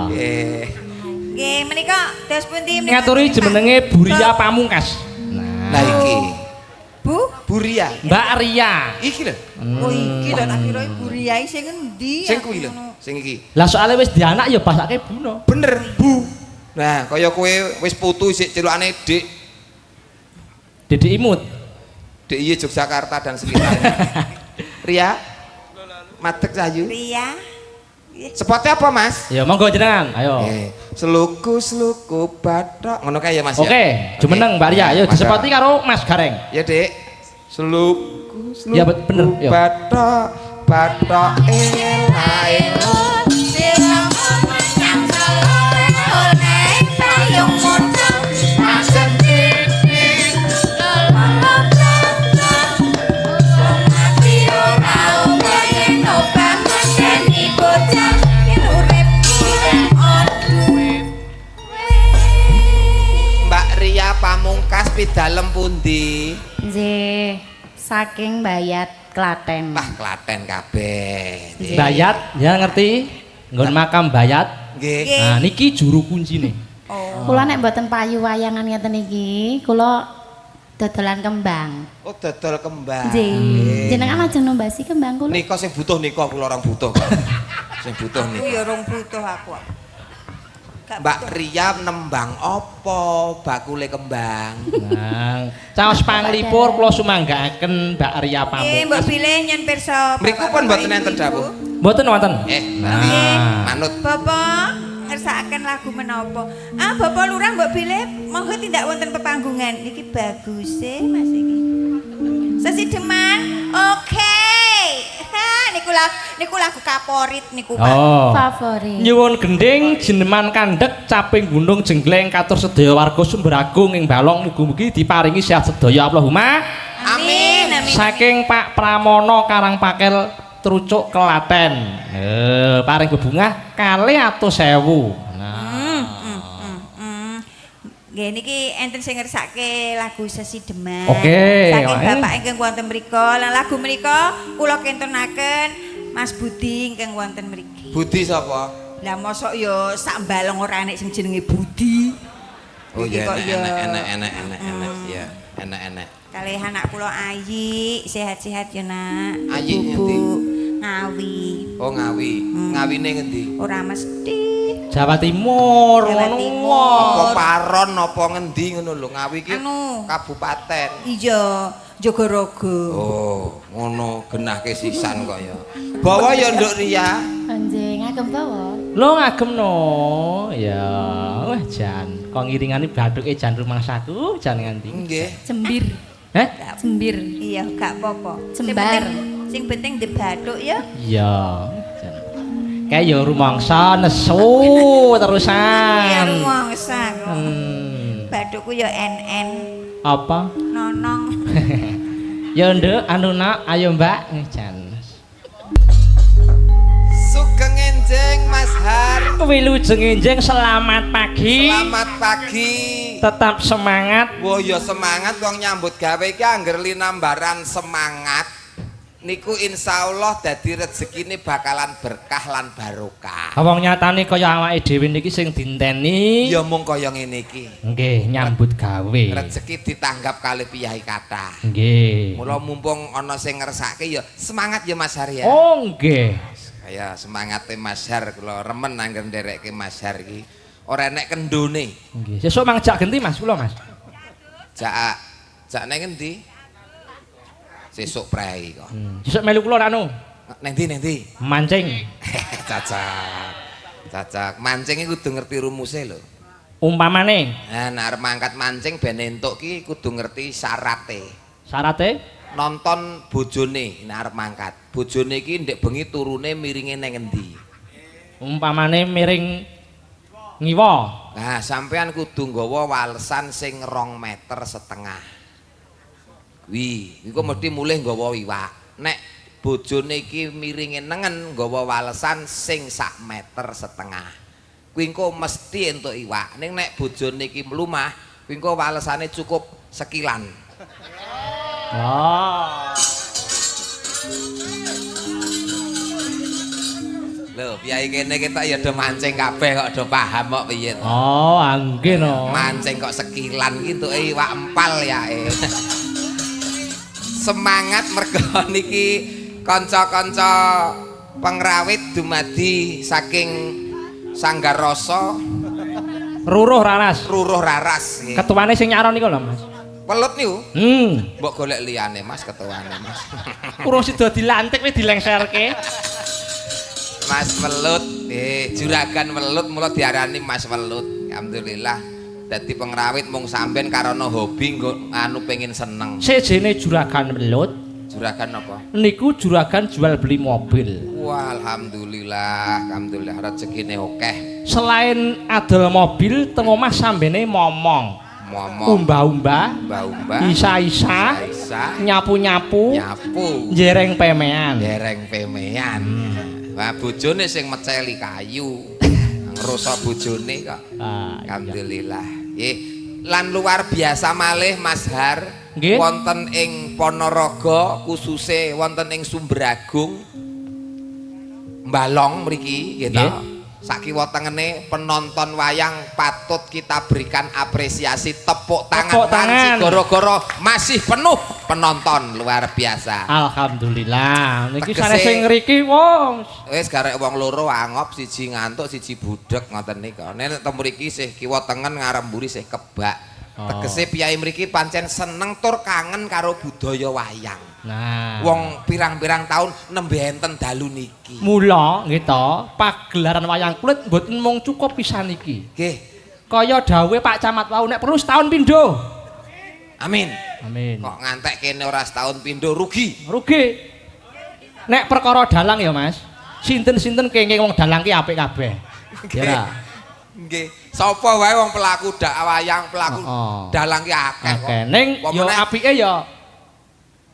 Nggih. Nggih, menika dos pundi menika? Ngaturi jenenge Buria Pamungkas. Lah iki. Bu? Buria. Mbak Ria. Iki lho. Oh iki lho tak kira Bu Ria sing endi? Sing kuwi lho, sing iki. Lah soalnya wis dianak ya basake Bu no. Bener, Bu. Nah, kaya kowe wis putu isik celukane Dik. Dedek Imut. DIY Yogyakarta dan sekitarnya. Ria. Madeg Cahayu. Ria. Spotnya apa, Mas? Ya monggo jenengan. Ayo. Seluku seluku bathok. Ngono kae ya, Mas ya? Oke, jumeneng Mbak Ria. Ayo Mangga. disepoti karo Mas Gareng. Ya, Dik. Seluku seluku Ya, bener, ya. bathok bathok elae. Mbak Ria Pamungkas pidalem pundi? Nggih, saking Bayat Klaten. Wah, Klaten kabeh. Nggih. Bayat, ya ngerti? Nggon makam Bayat. Nggih. Nah, niki juru kuncine. Oh. Kula nek mboten payu wayangan ngeten iki, kula dodolan kembang. Oh, dodol kembang. Nggih. Jenengan lajeng numbasi kembang kula. Nika sing butuh nika kula orang butuh kok. Sing butuh Aku nika. ya rong butuh aku. Gak Mbak butuh. Ria nembang apa bakule kembang? Nah, caos panglipur kula sumanggaaken Mbak Ria Nggih, mbok Pamungkas. bilih nyen pirsa. Mriku pun mboten enten dawuh. Mboten wonten. Berarti Nah. manut. Bapak ngersakaken lagu menapa? Ah, Bapak Lurah mbok bilih monggo tindak wonten pepanggungan. Niki bagus e Mas iki. Sesideman. Oke. Ha, niku lagu kaporit niku, Pak. Oh. Favorit. Nyuwun gending jineman kandhek caping gunung jenggleng katur sedaya warga Sumberagung ing Balong mugi-mugi diparingi sehat sedaya Allahumma. Amin. Amin. Saking Pak Pramono Karangpakel Trucuk Klaten. Paring bebungah kalih atus ewu. Nah. Nggih niki enten sing ngersake lagu Sesideman. Oke. Saking bapak ingkang wonten mriku. Lan lagu menika kula kintenaken Mas Budi ingkang wonten mriki. Budi sapa? Lah mosok ya sak balong ora enek sing jenenge Budi. Oh Iki iya, kok enek ya. enek enek enek enek enek ya, enek enek. Kalih anak kula Ayi, sehat-sehat ya Nak. Ayi Ibu ngendi? Ngawi. Oh Ngawi. Ngawine ngendi? Ora mesti. Jawa Timur Jawa ngono. Timur. Apa Paron apa ngendi ngono lho. Ngawi iki Anu. kabupaten. Iya, Jogorogo. Oh, ngono genahke sisan kok ya. Bawa ya Nduk Ria. Nggih, ngagem bawa. Lho ngagem no. Ya, wah jan kok ngiringane bathuke jan rumangsaku jan nganti. Nggih. Jembir. Heh? Jembir. Iya, gak apa-apa. Sing Jembar. Sing penting dibathuk ya. Iya. Jan. Kayak ya rumangsa nesu terusan. Iya rumangsa kok. Bathukku ya NN Apa? nonong. Ya nduk, anu nak, ayo Mbak. Jan. Sugeng enjing Mas Har. Wilujeng enjing, selamat pagi. Selamat pagi. Tetap semangat. Wah ya semangat wong nyambut gawe iki angger linambaran semangat. Niku insyaallah dadi rezekine bakalan berkah lan barokah. Wong nyatane kaya awake dhewe niki sing dinteni. Ya mung kaya ngene iki. Nggih, nyambut gawe. Rezeki ditanggap kali piyai kathah. Nggih. Mula mumpung ana sing ngersake ya semangat ya Mas Har ya. Oh, nggih. Kaya semangate Mas Har kula remen angger nderekke Mas Har iki. Ora enek kendone. Nggih. Sesuk mang jak genti Mas kula Mas. Jak jak neng endi? Sesuk prei kok. Sesuk melu kula anu Neng ndi neng ndi? mancing. Cacak. Cacak. Mancing iki kudu ngerti rumuse lho. Umpamane Nah, nek arep mangkat mancing ben entuk ki kudu ngerti syarate. syarate Nonton bojone nek arep mangkat. Bojone iki ndek bengi turune miringe neng endi? Umpamane miring ngiwa. Nah, sampean kudu nggawa walesan sing 2,5 meter. Kuwi, iku mesti mulih nggawa iwak. Nek bojone iki miringe nengen nggawa walesan sing 1,5 meter. Kuwi engko mesti entuk iwak. Ning nek bojone iki mlumah, kuwi engko walesane cukup sekilan. Oh. Lho, piyai kene ketok ya do mancing kabeh kok do paham kok piye to. Oh, nggih no. Mancing kok sekilan ki entuke iwak empal ya. Semangat mergo niki kanca-kanca pengrawit dumadi saking Sanggar Rasa Ruruh Raras. Ruruh Raras nggih. Ketuane sing nyaron niku lho, Mas. Welut niku. Mbok golek liyane Mas ketuane Mas. Urung sida dilantik wis dilengserke. Mas Welut, juragan Welut mula diarani Mas Welut. Alhamdulillah. Dadi pengrawit mung sampean karana hobi nggo anu pengen seneng. Sejene juragan Welut Juragan apa? niku juragan jual beli mobil. Wah, alhamdulillah, alhamdulillah rezekine akeh. Selain adol mobil, teng omah sambene momong, Momong, umbah-umbah, umbah-umbah, isa-isa, isa, nyapu-nyapu, nyapu, jereng pemean. dereng pemean. Wah, bojone sing meceli kayu. Ngroso bojone kok. Ah, iya. Alhamdulillah. Nggih. Lan luar biasa malih Mas Har. Nggih. Wonten ing Ponorogo khususe wonten ing Sumberagung Balong mriki nggih ta. Sakiwa tengene penonton wayang patut kita berikan apresiasi tepuk tangan. Tepuk tangan. Gara-gara masih penuh penonton luar biasa. Alhamdulillah. Niki Tegese- sanes sing ngriki wong. Wis garek wong loro angop, siji ngantuk, siji budhek ngoten nika. Nek teng mriki sih kiwa tengen ngarep mburi sih kebak. Oh. Tegese piyai mriki pancen seneng tur kangen karo budaya wayang. Nah. Wong pirang-pirang tahun nembe enten dalu niki. Mula nggih to, pagelaran wayang kulit mboten mung cukup pisan iki. Nggih. Kaya dawuhe Pak Camat wau nek perlu setahun pindho. Amin. Amin. Kok ngantek kene ora setahun pindho rugi. Rugi. Nek perkara dalang ya, Mas. Sinten-sinten kenging wong dalang ki apik kabeh. Ya ra? Nggih. Sapa wae wong pelaku dak wayang, pelaku Oh. dalang ki akeh kok. Akeh. Ning Apa ya meneh- apike ya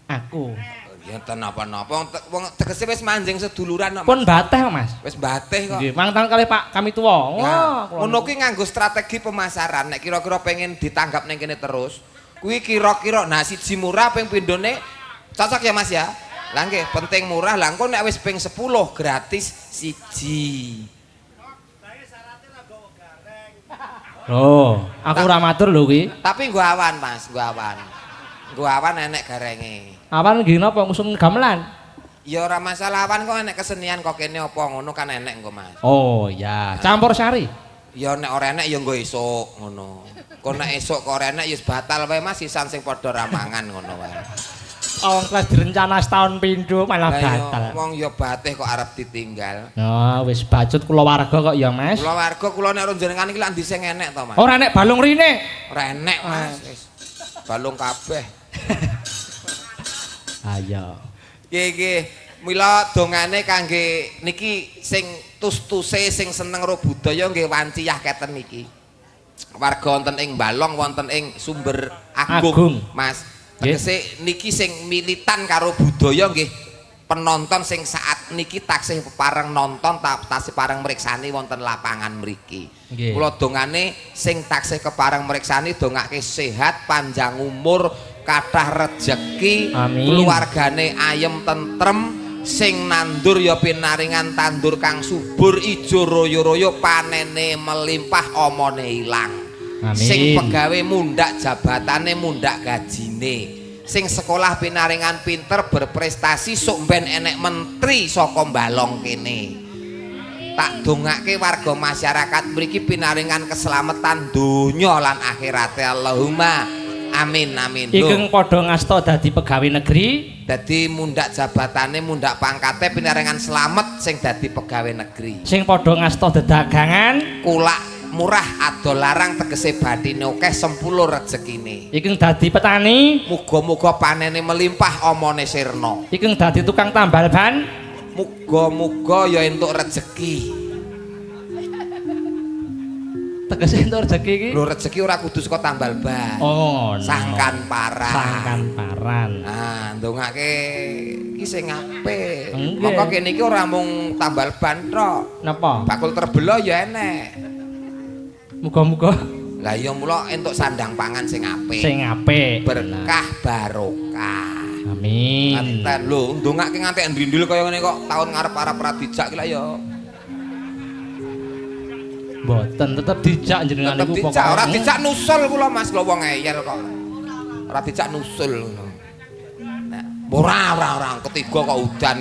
aku. Ya ten napa-napa wong tegese wis manjing seduluran kok. Mas. Pun bateh, Mas. Wis bateh kok. Nggih, mang kalih Pak kami tuwa. Ya, Wah, kula ngono kuwi nganggo strategi pemasaran. Nek kira-kira pengen ditanggap ning kene terus, kuwi kira-kira nah siji murah ping pindhone cocok ya Mas ya. Lah nggih, penting murah. Lah engko nek wis ping 10 gratis siji. Oh, aku ora matur lho kuwi. Tapi nggo awan Mas, nggo awan. Nggo awan enek garenge. Awan nggih napa ngusung gamelan? Ya ora masalah awan kok enek kesenian kok kene apa ngono kan enek engko Mas. Oh ya, campur sari. Ya nek ora enek ya nggo esuk ngono. Kok nek esuk kok ora enek ya wis batal wae Mas sisan sing padha ra mangan ngono wae. Wong kelas direncana setahun pindho malah Lah ya, batal. wong ya batih kok arep ditinggal. Nah, wis bacut kula warga kok ya, Mas. Kula warga kula nek ora jenengan iki lak ndi sing enek to, Mas? Ora nek balung rine. Ora enek, Mas. Wis. Balung kabeh. Ayo. Nggih, nggih. Mila dongane kangge niki sing tus-tuse sing seneng karo budaya nggih wanciyah keten niki. Warga wonten ing Balong wonten ing Sumber Agung, Agung. Mas. Nggih. Tegese niki sing militan karo budaya nggih penonton sing saat niki taksih pareng nonton taksih pareng mriksani wonten lapangan mriki. Nggih. Kula dongane sing taksih kepareng mriksani dongake sehat, panjang umur, kathah rejeki, Amin. keluargane ayem tentrem, sing nandur ya pinaringan tandur kang subur ijo royo-royo panene melimpah omone ilang. Amin. Sing pegawe mundak jabatane mundak gajine. Sing sekolah pinaringan pinter berprestasi sok ben enek menteri saka Balong kene. Tak dongake warga masyarakat mriki pinaringan keselamatan donya lan akhirate. Allahumma amin amin. Lho, Ingkang padha ngasta dadi pegawe negeri, dadi mundak jabatane mundak pangkate pinaringan selamet sing dadi pegawe negeri. Sing padha ngasta dedagangan, Kulak murah adol larang tegese bathine akeh sempulur rezekine. Ingkang dadi petani, Muga-muga panene melimpah omone sirna. Ingkang dadi tukang tambal ban, Muga-muga ya entuk rejeki. Tegese entuk rejeki iki. Lho rejeki ora kudu saka tambal ban. Oh, no. Sangkan paran. Sangkan paran. Nah, ndongake iki sing apik. Nggih. Mongko kene iki ora mung tambal ban tok. Napa? Bakul terbelo ya enek. Muga-muga Lah ya mula entuk sandang pangan sing apik. Sing apik. Berkah barokah. Amin. Ngaten lho, ndongake ngantek ndrindil kaya ngene kok taun ngarep arep ora dijak ki lah ya. Mboten, tetep dijak jenengan Tetep niku dijak, ora dijak nusul kula Mas, lho wong ngeyel kok. Ora dijak nusul ngono. Nah, ora ketiga kok udan.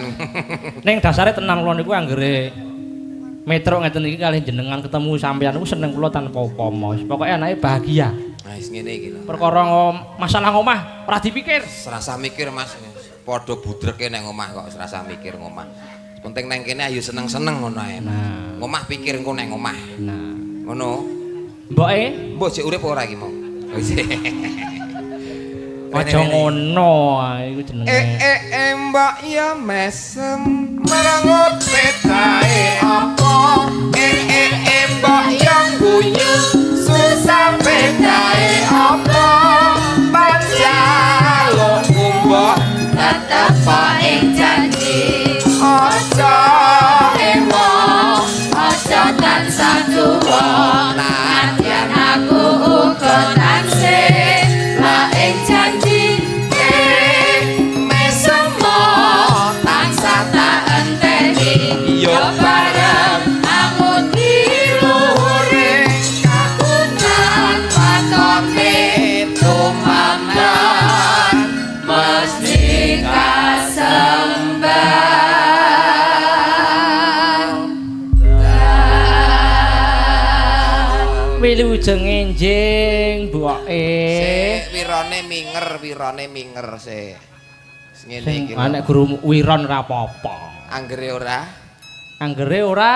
Ning dasare tenan kula niku anggere metruk ngeten iki kalih jenengan ketemu sampeyan niku seneng kula tanpa upama. Pokoke anake bahagia. Nah, wis ngene iki lho. Perkara masalah ngomah ora dipikir. Serasa mikir Mas, padha budreke nang omah kok serasa mikir ngomah. Penting nang kene ayo seneng-seneng ngono ae. Nah. Ngomah pikir engko nang omah. Nah, Ngono. mboke Mbok jek urip ora iki mau? Oh, isih. aja ngono ae iku jenenge. Eh mbok ya mesem merengut petae apa? Eh mbok ya guyu susah petae apa? Panjalukku mbok Tetep ing janji aja ewo aja tansah tuwa. Nadyan Aku uga tansih la ing janji mesem tansah tak enteni. Yo bareng amudi luhure kakunan watone tumamban mesti kasembah. Wilujeng enjing mboke. Sik wirone minger, wirone minger sik. Ngene Sing iki. nek guru wiron ora apa-apa. Anggere ora Anggere ora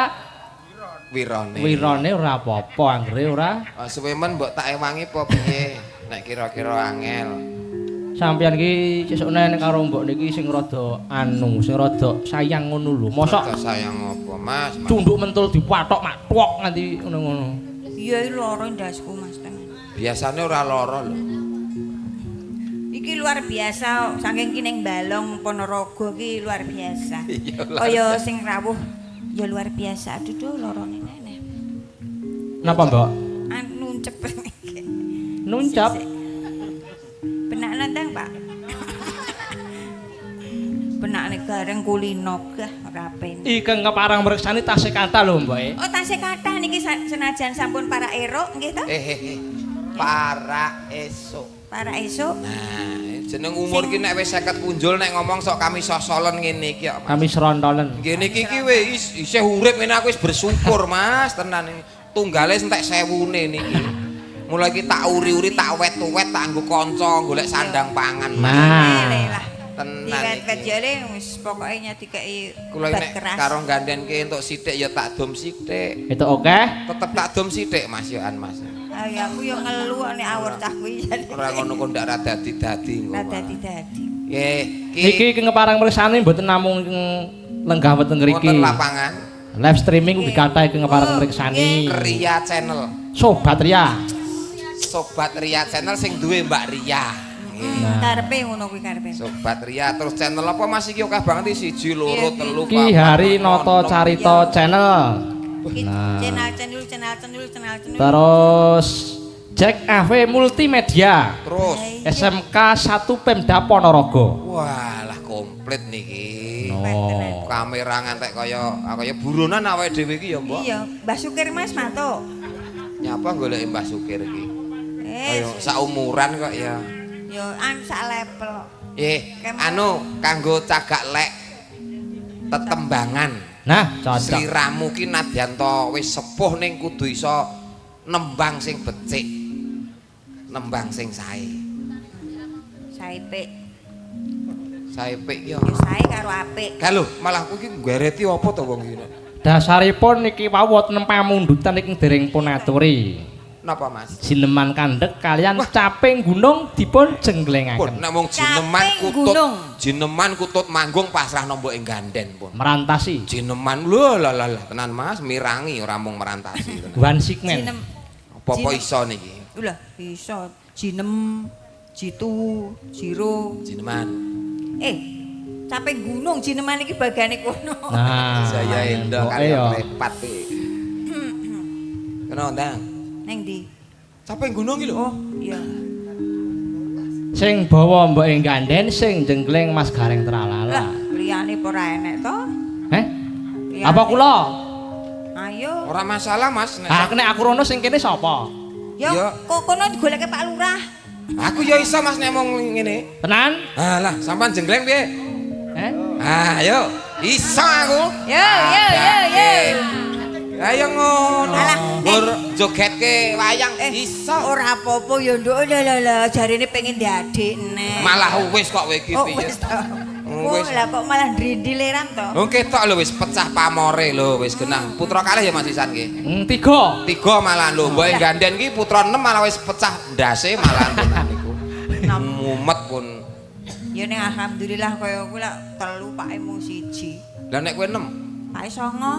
wirone. wirone ora apa-apa, anggere ora Oh, suwe men mbok tak ewangi apa piye? Nek kira-kira angel. Sampeyan iki sesuk nek karo mbok niki sing rada anu, sing rada sayang ngono lho. Mosok Rada sayang apa, Mas? Mas? cunduk mentul dipathok mak twok nganti ngono-ngono. Iya iki lara ndasku Mas tenan. Biasane ora lara lho. Iki luar biasa saking ki ning Balong Ponorogo ki luar biasa. Iya, luar Kaya sing rawuh ya luar biasa. Aduh duh larane neneh. Napa, Mbok? Anu nuncep iki. Nuncap. Benak nandang, Pak. Benakne gareng kulino gah ora penak. Ingkang keparang mriksani tasih kathah lho, Mbok. Oh, tasih kathah niki senajan sampun para erok nggih to? Eh. Para esuk. Para esuk. Nah, jeneng umur ki nek wis 50 punjul nek ngomong sok kami sosolen ngene iki kok, Mas. Kami serontolen. Ngene iki ki wis isih urip ngene aku wis bersyukur, Mas, tenan iki. Tunggale entek sewune niki. Mulai iki tak uri-uri, tak wet-wet, tak nggo kanca golek sandang pangan, Mas. Nah. Lah. Tenan Diwet-wet iki. ya le wis pokoke nyadikeki Kula obat nek keras. karo gandenke entuk sithik ya tak dom sithik. Itu oke. Tetep tak dom sithik Mas yoan Mas. Ayo aku ya ngelu nek awur cah kuwi. Ora ngono kok ndak ra dadi-dadi engko. Ra dadi-dadi. Nggih, ki Niki ingkang keparang mriksani mboten namung ing lenggah wonten ngriki. wonten lapangan Live streaming ugi kathah ingkang keparang Oh, mriksani. Ria Channel. Sobat Ria. Sobat Ria Channel sing duwe Mbak Ria. Nggih. Nah. Karepe ngono kuwi karepe. Sobat Ria terus channel apa Mas iki akeh banget iki 1 2 3 Ki Hari Noto Carita Channel. Ki Nah. channel channel channel channel channel channel. Terus Jack AV Multimedia. Terus SMK 1 Pemda Ponorogo. walah komplit niki. No. Kamera ngantek kaya kaya buronan awake dhewe iki ya, Mbok. Iya, Mbah Sukir Mas matuk. Nyapa goleki Mbah Sukir iki? Eh, Kaya saumuran kok ya. yo an sak level. Anu kanggo cagak lek tetembangan. Nah, cocok. Sliramu ki nadyan to wis sepuh ning kudu iso nembang sing becik. Nembang sing sae. Sae pik. Sae pik ki Yo sae karo apik. Ka lho, malah kuwi ki nggereti apa to wong iki? Dasaripun niki wau wonten pamundutan ingkang dereng pun aturi. Napa, Mas? Jineman kandhek kalian caping gunung dipun Pun jenglengaken. nek wong jineman Caping kutut, gunung. jineman kutut manggung pasrahno mbok ing ganden pun. Merantasi. Jineman lho lah lah lah tenan Mas, mirangi ora mung merantasi tenan. One segment. Jinem. Apa-apa iso niki? Lah, iso jinem, jitu, jiro. Jineman. Caping gunung jineman iki bagane kono. Nah, Jaya endah mboke kaya ya. repot iki. Kena ndang. Neng ndi? Caping gunung iki lho. Oh, iya. Sing bawa mbok ing ganden sing jenggleng Mas Gareng Tralala. Lah, liyane apa ora enek to? Heh? Liyane. Apa kula? Ayo. Ora masalah, Mas. Nek Ah, nek aku rono sing kene sapa? Ya, Ya. kok kono digoleke Pak Lurah. Aku ya iso, Mas, nek mong ngene. Tenan? Alah, sampean jenggleng piye? Eh? Ah, ayo. Iso aku. Yo yo yo yo. Ayo ngono. Alah, Nggur jogetke wayang Eh, iso. Ora apa-apa ya, Nduk. Lah lah lah, jarine pengen diadik neh. Malah wis kok kowe iki Oh, piye? wis to. Oh, Oh, wis. lah kok malah ndrindil-leran to. Wong ketok lho wis pecah pamore lho wis genah. Putra kalih ya Mas Isan nggih. Tiga. Tiga malah lho, mboke ganden ki putra 6 malah wis pecah ndase malah tenan niku. Mumet pun. Ya ning alhamdulillah kaya kuwi lak telu pake mung siji. Lah nek kowe 6, Pake songo.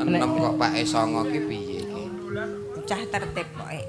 6 kok pake 9 ki piye iki? Bocah tertib pokoke.